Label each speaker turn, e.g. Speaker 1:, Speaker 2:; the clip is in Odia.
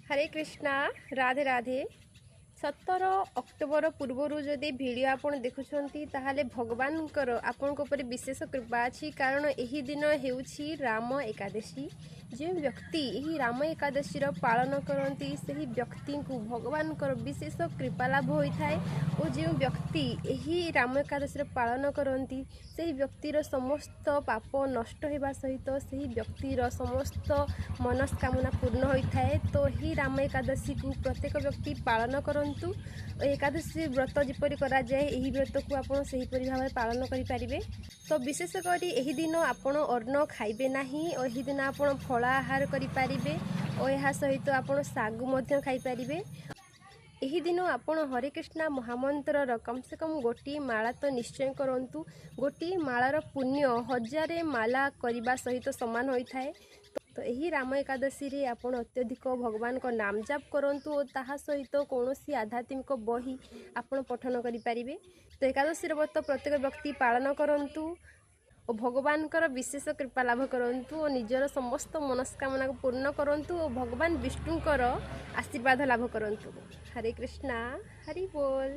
Speaker 1: ହରେ କୃଷ୍ଣା, ରାଧେ ରାଧେ। 17 ଅକ୍ଟୋବର ପୂର୍ବରୁ ଯଦି ଭିଡ଼ିଓ ଆପଣ ଦେଖୁଛନ୍ତି, ତାହେଲେ ଭଗବାନଙ୍କର ଆପଣଙ୍କ ଉପରେ ବିଶେଷ କୃପା ଅଛି, କାରଣ ଏହି ଦିନ ହେଉଛି ରାମ ଏକାଦଶୀ। ଯେଉଁ ବ୍ୟକ୍ତି ଏହି ରାମ ଏକାଦଶୀର ପାଳନ କରନ୍ତି, ସେହି ବ୍ୟକ୍ତିଙ୍କୁ ଭଗବାନଙ୍କର ବିଶେଷ କୃପା ଲାଭ ହୋଇଥାଏ ଓ ଯେଉଁ ବ୍ୟକ୍ତି ଏହି ରାମ ଏକାଦଶୀର ପାଳନ କରନ୍ତି, ସେହି ବ୍ୟକ୍ତିର ସମସ୍ତ ପାପ ନଷ୍ଟ ହେବା ସହିତ ସେହି ବ୍ୟକ୍ତିର ସମସ୍ତ ମନସ୍କାମନା ପୂର୍ଣ୍ଣ ହୋଇଥାଏ। ତ ଏହି ରାମ ଏକାଦଶୀକୁ ପ୍ରତ୍ୟେକ ବ୍ୟକ୍ତି ପାଳନ କରନ୍ତୁ। ଏକାଦଶୀ ବ୍ରତ ଯେପରି କରାଯାଏ, ଏହି ବ୍ରତକୁ ଆପଣ ସେହିପରି ଭାବରେ ପାଳନ କରିପାରିବେ। ତ ବିଶେଷ କରି ଏହି ଦିନ ଆପଣ ଅନ୍ନ ଖାଇବେ ନାହିଁ ଓ ଏହି ଦିନ ଆପଣ ଫଳ ଆହାର କରିପାରିବେ ଓ ଏହା ସହିତ ଆପଣ ଶାଗୁ ମଧ୍ୟ ଖାଇପାରିବେ। ଏହି ଦିନ ଆପଣ ହରେ କୃଷ୍ଣା ମହାମନ୍ତ୍ରର କମ୍ ସେ କମ୍ ଗୋଟିଏ ମାଳା ତ ନିଶ୍ଚୟ କରନ୍ତୁ। ଗୋଟିଏ ମାଳାର ପୁଣ୍ୟ 1000 ମାଳା କରିବା ସହିତ ସମାନ ହୋଇଥାଏ। ତ ଏହି ରାମ ଏକାଦଶୀରେ ଆପଣ ଅତ୍ୟଧିକ ଭଗବାନଙ୍କ ନାମ ଜାପ କରନ୍ତୁ ଓ ତାହା ସହିତ କୌଣସି ଆଧ୍ୟାତ୍ମିକ ବହି ଆପଣ ପଠନ କରିପାରିବେ। ତ ଏକାଦଶୀର ବ୍ରତ ପ୍ରତ୍ୟେକ ବ୍ୟକ୍ତି ପାଳନ କରନ୍ତୁ ଓ ଭଗବାନଙ୍କର ବିଶେଷ କୃପା ଲାଭ କରନ୍ତୁ ଓ ନିଜର ସମସ୍ତ ମନସ୍କାମନାକୁ ପୂର୍ଣ୍ଣ କରନ୍ତୁ ଓ ଭଗବାନ ବିଷ୍ଣୁଙ୍କର ଆଶୀର୍ବାଦ ଲାଭ କରନ୍ତୁ। ହରେ କୃଷ୍ଣା, ହରି ବୋଲ।